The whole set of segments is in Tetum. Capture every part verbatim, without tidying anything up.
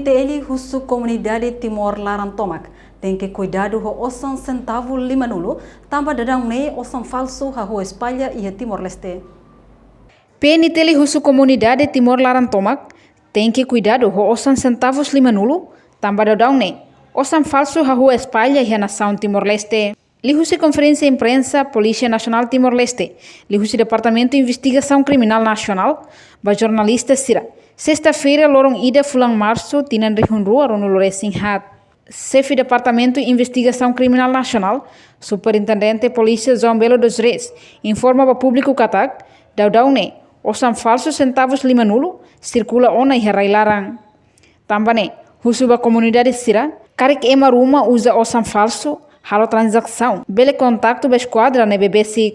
T L husu komunidade Timor laran tomak tenke kuidadu ho osan sentavu limanulu, tanba daudaun ne'e osan falsu hahú espalla iha Timor-Leste. P N T L husu komunidade Timor laran tomak tenke kuidadu ho osan sentavus limanulu, tanba daudaun ne'e osan falsu hahú espalla iha nasaun Timor-Leste. Liuhusi konferénsia imprensa Polísia Nasionál Timor-Leste, liuhusi Departamentu Investigasaun Kriminál Nasionál, ba jornalista sira, sesta-feira, loron ida fulan Marsu, tinan rihun rua ruanulu resin haat. Xefe Departamentu Investigasaun Kriminál Nasionál, Superintendente Polísia João Belo dos Reis, informa ba públiku katak, daudaun ne'e osan falsu sentavus limanulu sirkula ona iha rai-laran. Tanba ne'e, husu ba komunidade sira, karik ema ruma uza osan falsu halo tranzasaun, bele kontaktu ba eskuadra ne'ebé besik.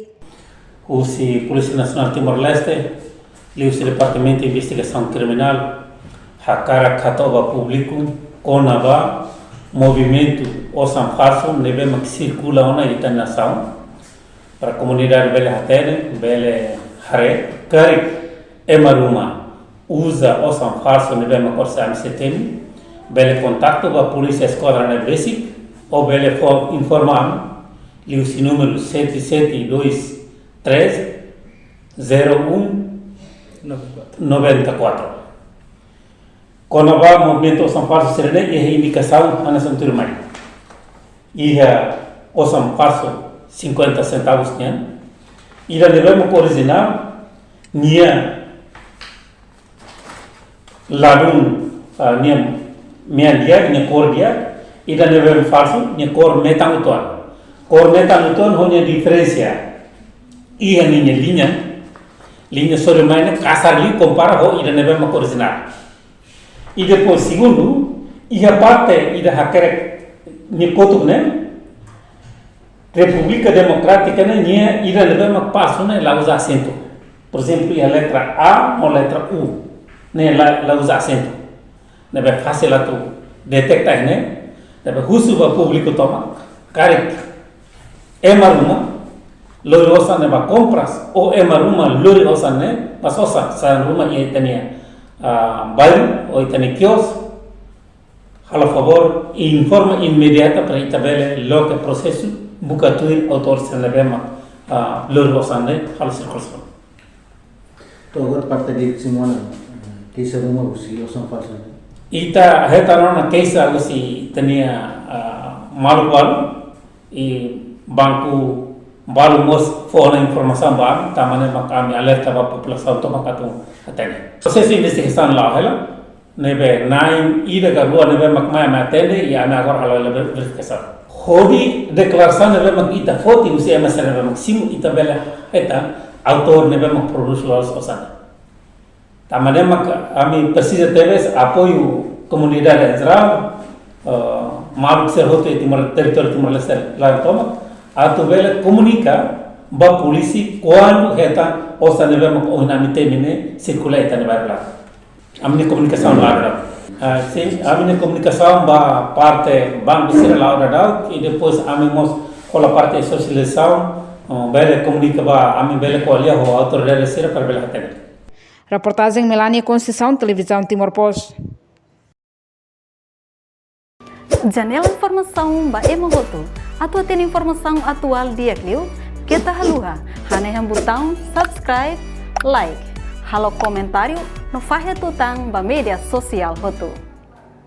Husi Polísia Nasionál Timor-Leste, liuhusi Departamentu Investigasaun Kriminál, hakarak hato'o ba públiku kona-ba movimentu osan falsu ne'ebé mak sirkula ona iha ita-nia nasaun. Para komunidade bele hatene, bele haree, karik ema ruma uza osan falsu ne'ebé mak orsida ami sei temi, bele kontaktu ba polísia eskuadra ne'ebé besik, ou bele fó informa ami, liuhusi númeru sete sete dois três zero um noventa e quatro. Kona-ba movimentu osan falsu sira-ne'e, iha indikasaun hanesan tuirmai. Iha osan falsu cinquenta centavos nian. Ida ne'ebé mak orijinál nia ladún, ah, nia mean di'ak, nia kór di'ak. Ida ne'ebé mak falsu, nia kór metan uitoan. Kór metan uitoan ho nia diferensa iha ninia liña. Liña sorin mai ne'e kasar liu kompara ho ida ne'ebé mak orijinál. I depois, segundu, iha parte ida hakerek nia kotuk ne'e, Repúblika Demokrátika ne'e, nia ida ne'ebé mak falsu ne'e la uza asentu. Por ezemplu, iha letra A no letra U ne'e la, la uza asentu. Ne'ebé fasil atu deteta ne'e, ne'ebé husu ba públiku tomak, karik ema ruma lori osan ne'e ba kompras, ou ema ruma lori osan ne'e ba sosa, sa'e ruma iha ita-nia, ah, bairru, ou ita-nia kios, halo favór, informa imediata para ita bele loke prosesu, buka tuir autór sira ne'ebé mak, ah, lori osan ne'e halo sirkulasaun. To'o agora parte de Simona, eh, keixa ruma husi osan falsu ne'e? Ita hetan ona keixa husi ita-nia, ah, maluk balu, i banku balu mós fó ona informasaun ba ami, tanba ne'e mak ami alerta ba populasaun tomak atu hatene. Prosesu investigasaun la'o hela, ne'ebé na'in ida ka rua ne'ebé mak mai ami atende, i ami agora halo hela verifikasaun. Hodi deklarasaun ne'ebé mak ita foti husi ema sira ne'ebé mak simu, ita bele hetan autór ne'ebé mak prodús loos osan. Tanba ne'e mak ami presiza tebes apoiu komunidade em geral, eh, maluk sira hotu iha Timor, territóriu Timor-Leste laran tomak, atu bele komunika ba polísia kuandu hetan osan ne'ebé mak ohin ami temi ne'e sirkula iha ita-nia bairru laran. Ami-nia komunikasaun la'o daudaun. Ah, sin, ami-nia komunikasaun ba parte banku sira la'o daudaun, i depois ami mós hola parte sosializasaun, oh, bele komunika ba, ami bele ko'alia ho autoridade sira para bele hatene. Reportajen Melania Conceição, Televizaun Timor Post. Janela informasaun ba ema hotu. Atu hatene informasaun atuál di'ak liu, keta haluha hanehan butaun subscribe, like, halo komentáriu no fahe tutan ba média sosiál hotu.